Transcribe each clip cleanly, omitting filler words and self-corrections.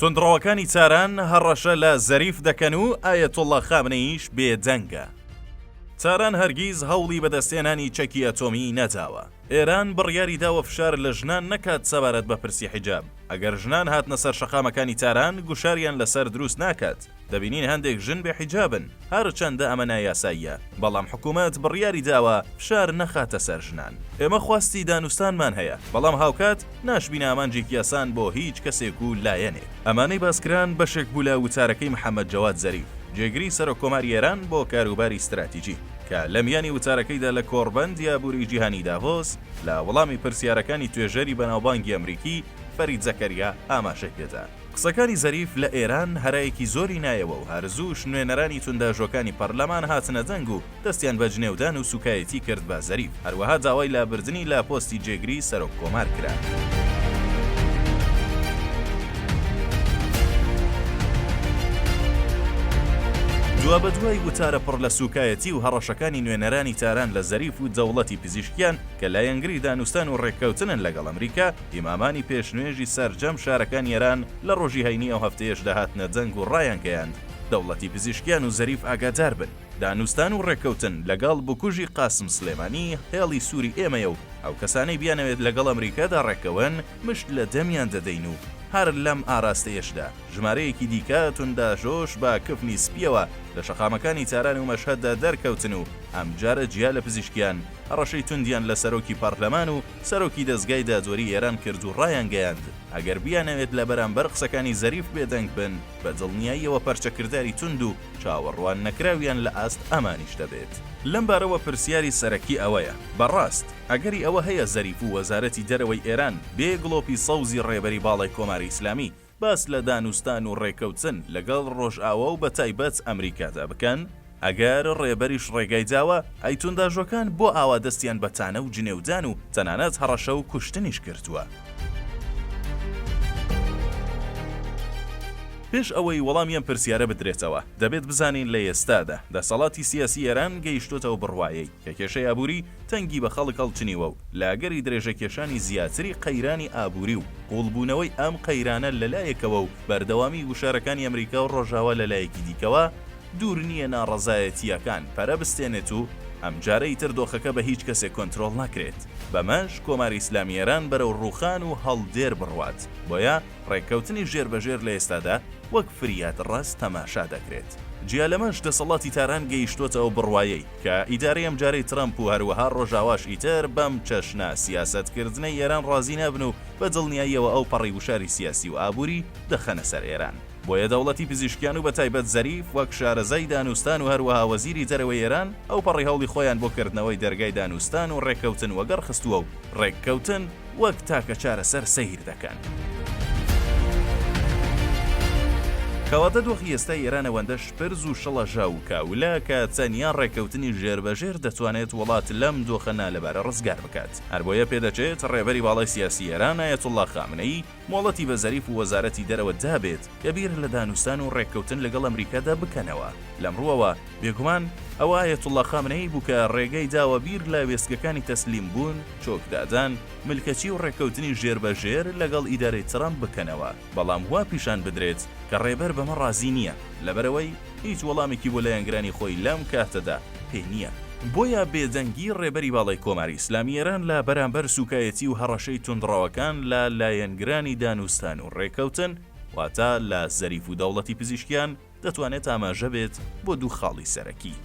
توندڕەوەکانی تاران هەڕەشە لە زەریف دەکەن و ئایەتوڵڵا خامنەییش بێدەنگە. تاران هەرگیز هەوڵی بەدەستهێنانی چەکی ئەتۆمی نەداوە. ئێران بڕیاری داوە فشار لە ژنان نەکات سەبارەت بە پرسی حیجاب. ئەگەر ژنان هاتنە سەر شەقامەکانی تاران گوشاریان لەسەر دروست ناکات. دەبینین هەندێک ژن بێ حیجابن، هەرچەندە ئەمە نایاساییە، بەڵام حکومەت بڕیاری داوە فشار نەخاتە سەر ژنان. ئێمە خواستی دانوستانمان هەیە، بەڵام هاوکات ناشبینە ئامانجێکی ئاسان بۆ هیچ کەسێک و لایەنێک. ئەمانەی باسکران بەشێک بوو لە وتارەکەی محەمەد جەواد زەریف، جێگری سەرۆککۆماری ئێران بۆ کاروباری ستراتیجی، کە لە میانی وتارەکەیدا لە کۆڕبەندی ئابووری جیهانی داڤۆس لە وەڵامی پرسیارەکانی توێژەری بەناوبانگی ئەمریکی فەرید زەکەریا ئاماژەی پێدا. قسەکانی زەریف لە ئێران هەرایەکی زۆری نایەوە و هەر زووش نوێنەرانی توندئاژۆکانی پەرلەمان هاتنە دەنگ و دەستیان بە جنێودان و سوکایەتی کرد بە زەریف، هەروەها داوای لابردنی لە پۆستی جێگری سەرۆک کۆمار کرا. دوابەدوای وتارە پڕ لە سوکایەتی و هەڕەشەکانی نوێنەرانی تاران لە زەریف و دەوڵەتی پزیشکیان کە لایەنگری دانوستان و ڕێککەوتنن لەگەڵ ئەمریکا، ئیمامانی پێشنوێژی سەرجەم شارەکانی ئێران لە ڕۆژی هەینی ئەو هەفتەیەشدا هاتنە دەنگ و ڕایانگەیاند، دەوڵەتی پزیشکیان و زەریف ئاگادار بن، دانوستان و ڕێککەوتن لەگەڵ بکوژی قاسم سلێمانی هێڵی سووری ئێمەیە و ئەو کەسانەی بیانەوێت لەگەڵ ئەمریکادا ڕێککەون مشت لە دەمیان دەدەین و هەر لەم ئاراستەیەشدا ژمارەیەکی دیکە تونداژۆش بە کفنی سپییەوە لە شەقامەکانی تاران و مەشهەددا دەرکەوتن و ئەمجارە جیا لە پزیشکیان هەڕەشەی توندیان لە سەرۆکی پەڕلەمان و سەرۆکی دەزگای دادوەری ئێران کرد و ڕایانگەیاند، ئەگەر بیانەوێت لە بەرامبەر قسەکانی زەریف بێدەنگ بن، بە دڵنیاییەوە پەرچەکرداری توند و چاوەڕوان نەکراویان لە ئاست ئەمانیش دەبێت. لەم بارەوە پرسیاری سەرەکی ئەوەیە، بە ڕاست ئەگەری ئەوە هەیە زەریف و وەزارەتی دەرەوەی ئێران بێ گڵۆپی سەوزی ڕێبەری باڵای کۆماری ئیسلامی باس لە دانوستان و ڕێکەوتن لەگەڵ ڕۆژئاوا و بەتایبەت ئەمریکادا بکەن؟ ئەگەر ڕێبەریش ڕێگای داوە، ئەی تونداژۆکان بۆ ئاوا دەستیان بە تانە و جنێودان و تەنانەت هەڕەشە و کوشتنیش کردووە؟ پێش ئەوەی وەڵامی ئەم پرسیارە بدرێتەوە، دەبێت بزانین لە ئێستادا دەسەڵاتی سیاسی ئێران گەیشتۆتە ئەو بڕوایەی کە کێشەی ئابووری تەنگی بە خەڵک هەڵچنیوە و لە ئەگەری درێژەکێشانی زیاتری قەیرانی ئابووری و قووڵبوونەوەی ئەم قەیرانە لە لایەکەوە و بەردەوامیی گوشارەکانی ئەمریکا و ڕۆژاوا لە لایەکی دیکەوە، دوور نییە ناڕەزایەتییەکان پەرە بستێنێت و ئەمجارە ئیتر دۆخەکە بە هیچ کەسێک کۆنترۆڵ ناکرێت. بەمەش کۆماری ئیسلامی ئێران بەرەو ڕووخان و هەڵدێر بڕوات. بۆیە ڕێککەوتنی ژێربەژێر لە ئێستادا وەک فریادڕەس تەماشا دەکرێت. جیا لەمەش دەسەڵاتی تاران گەیشتۆتە ئەو بڕوایەی کە ئیدارەی ئەمجارەی ترەمپ و هەروەها ڕۆژاواش ئیتر بەم چەشنە سیاسەتکردنەی ئێران ڕازی نابن و بە دڵنیاییەوە ئەوپەڕی گوشاری سیاسی و ئابووری دەخەنە سەر ئێران. بۆیە دەوڵەتی پزیشکیان و بەتایبەت زەریف وەک شارەزای دانوستان و هەروەها وەزیری دەرەوەی ئێران ئەوپەڕی هەوڵی خۆیان بۆ کردنەوەی دەرگای دانوستان و ڕێککەوتن وەگەڕ خستووە و ڕێککەوتن وەک تاکە چارەسەر سەیر دەکەن. کەواتە دۆخی ئێستای ئێران ئەوەندە شپرز و شڵەژاو و کاولە کە تەنیا ڕێککەوتنی ژێربەژێر دەتوانێت وڵات لەم دۆخە نالەبارە ڕزگار بکات. هەربۆیە پێدەچێت ڕێبەری باڵای سیاسی ئێران ئایەتوڵڵا خامنەیی مۆڵەتی بە زەریف و وەزارەتی دەرەوە دابێت کە بیر لە دانوستان و ڕێککەوتن لەگەڵ ئەمریکادا بکەنەوە. لەم ڕووەوە بێگومان ئەوە ئایەتوڵڵا خامنەیی بوو کە ڕێگەی داوە بیر لە وێستگەکانی تەسلیمبوون، چۆکدادان، ملکەچی و ڕێککەوتنی ژێربەژێر لەگەڵ ئیدارەی ترەمپ بکەنەوە، بەڵام وا پیشان بدرێت کە ڕێبەر بەمە ڕازی نییە، لەبەرئەوەی هیچ وەڵامێکی بۆ لایەنگرانی خۆی لەم کاتەدا پێ نییە. بۆیە بێدەنگی ڕێبەری باڵای کۆماری ئیسلامی ئێران لە بەرامبەر سوکایەتی و هەڕەشەی توندڕەوەکان لە لایەنگرانی دانوستان و ڕێککەوتن، واتە لە زەریف و دەوڵەتی پزیشکیان، دەتوانێت ئاماژە بێت بۆ دوو خاڵی سەرەکی.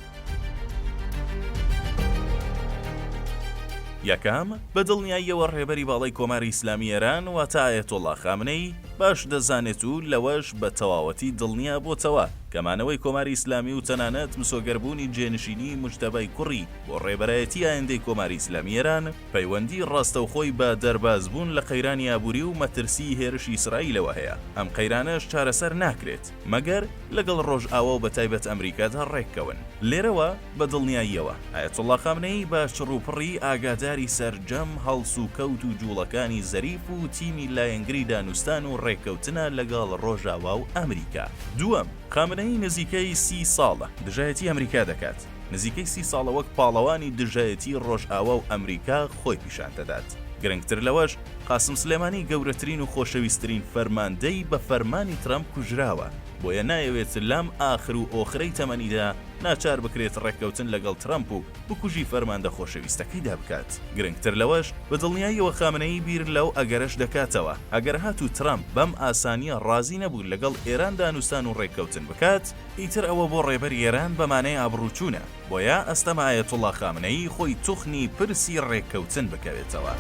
یەکەم، بە دڵنیاییەوە ڕێبەری باڵای کۆماری ئیسلامی ئێران واتە ئایەتوڵڵا خامنەیی باش دەزانێت و لەوەش بە تەواوەتی دڵنیا بۆتەوە کە مانەوەی کۆماری ئیسلامی و تەنانەت مسۆگەربوونی جێنشینیی موجتەبای کوڕی بۆ ڕێبەرایەتی ئایندەی کۆماری ئیسلامی ئێران پەیوەندی ڕاستەوخۆی بە دەربازبوون لە قەیرانی ئابووری و مەترسیی هێرشی ئیسرائیلەوە هەیە، ئەم قەیرانەش چارەسەر ناکرێت مەگەر لەگەڵ ڕۆژئاوا و بەتایبەت ئەمریکادا ڕێککەون. لێرەوە بە دڵنیاییەوە ئایەتوڵڵا خامنەیی بە چڕوپڕی ئاگاداری سەرجەم هەڵسوکەوت و جوڵەکانی زەریف و تیمی لایەنگری دانوستان و ڕێککەوتنە لەگەڵ ڕۆژاوا و ئەمریکا. دووەم، خامنەیی نزیکەی سی ساڵە دژایەتی ئەمریکا دەکات، نزیکەی سی ساڵە وەک پاڵەوانی دژایەتی ڕۆژئاوا و ئەمریکا خۆی پیشان دەدات. گرنگتر لەوەش. قاسم سلێمانی گەورەترین و خۆشەویستترین فەرماندەی بە فەرمانی ترەمپ کوژراوە، بۆیە نایەوێت لەم ئاخر و ئۆخرەی تەمەنیدا ناچار بکرێت ڕێککەوتن لەگەڵ ترەمپ و بکوژی فەرماندە خۆشەویستەکەیدا بکات. گرنگتر لەوەش، بە دڵنیاییەوە خامنەیی بیر لەو ئەگەرەش دەکاتەوە، ئەگەر هاتوو ترەمپ بەم ئاسانییە ڕازی نەبوو لەگەڵ ئێران دانوستان و ڕێککەوتن بکات، ئیتر ئەوە بۆ ڕێبەری ئێران بە مانای ئابڕووچوونە، بۆیە ئەستەمە ئایەتوڵڵا خامنەیی خۆی توخنی پرسی ڕێککەوتن بکەوێتەوە.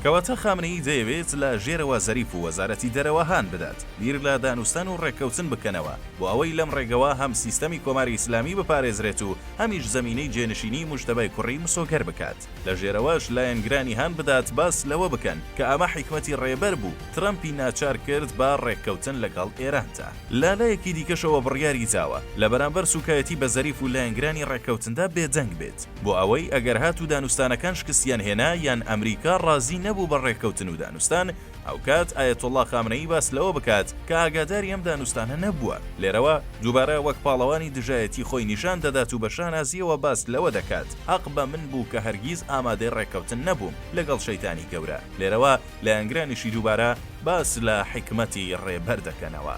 کەواتە خامنەیی دەیەوێت لە ژێرەوە زەریف و وەزارەتی دەرەوە هان بدات بیر لە دانوستان و ڕێککەوتن بکەنەوە بۆ ئەوەی لەم ڕێگەوە هەم سیستەمی کۆماری ئیسلامی بپارێزرێت و هەمیش زەمینەی جێنشینیی موجتەبای کوڕی مسۆگەر بکات. لە ژێرەوەش لایەنگرانی هان بدات باس لەوە بکەن کە ئەمە حیکمەتی ڕێبەر بوو ترەمپی ناچار کرد بە ڕێککەوتن لەگەڵ ئێراندا. لە لایەکی دیکەشەوە بڕیاری داوە لە بەرامبەر سوکایەتی بە زەریف و لایەنگرانی ڕێککەوتندا بێدەنگ بێت بۆ ئەوەی ئەگەر هاتوو دانوستانەکان شکستیان هێنا یان ئەمریکا ڕازی نەبوو بە ڕێککەوتن و دانوستان ئەوکات ئایەتوڵڵا خامنەیی باس لەوە بکات کە ئاگاداری ئەم دانوستانە نەبووە. لێرەوە دووبارە وەک پاڵەوانی دژایەتی خۆی نیشان دەدات و بە شانازییەوە باس لەوە دەکات هەق بە من بوو کە هەرگیز ئامادەی ڕێککەوتن نەبووم لەگەڵ شەیتانی گەورە. لێرەوە لایەنگرانیشی دووبارە باس لە حیکمەتی ڕێبەر دەکەنەوە.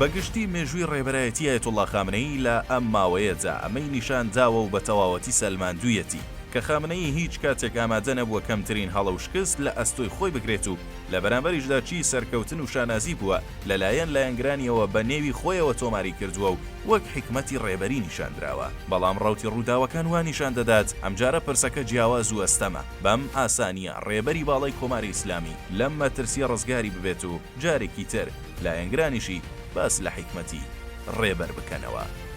بە گشتی مێژووی ڕێبەرایەتی ئایەتوڵڵا خامنەیی لە ئەم ماوەیەدا ئەمەی نیشان داوە و بە تەواوەتی سەلماندوویەتی کە خامنەیی هیچ کاتێک ئامادە نەبووە کەمترین هەڵە و شکست لە ئەستۆی خۆی بگرێت و لە بەرامبەریشدا چی سەرکەوتن و شانازی بووە لە لایەن لایەنگرانیەوە بە نێوی خۆیەوە تۆماری کردووە و وەک حیکمەتی ڕێبەری نیشان دراوە. بەڵام ڕەوتی ڕووداوەکان وا نیشان دەدات ئەمجارە پرسەکە جیاواز و ئەستەمە بەم ئاسانییە ڕێبەری باڵای کۆماری ئیسلامی لەم مەترسییە ڕزگاری ببێت و جارێکی تر لایەنگرانیشی باس لە حیکمەتی ڕێبەر بکەنەوە.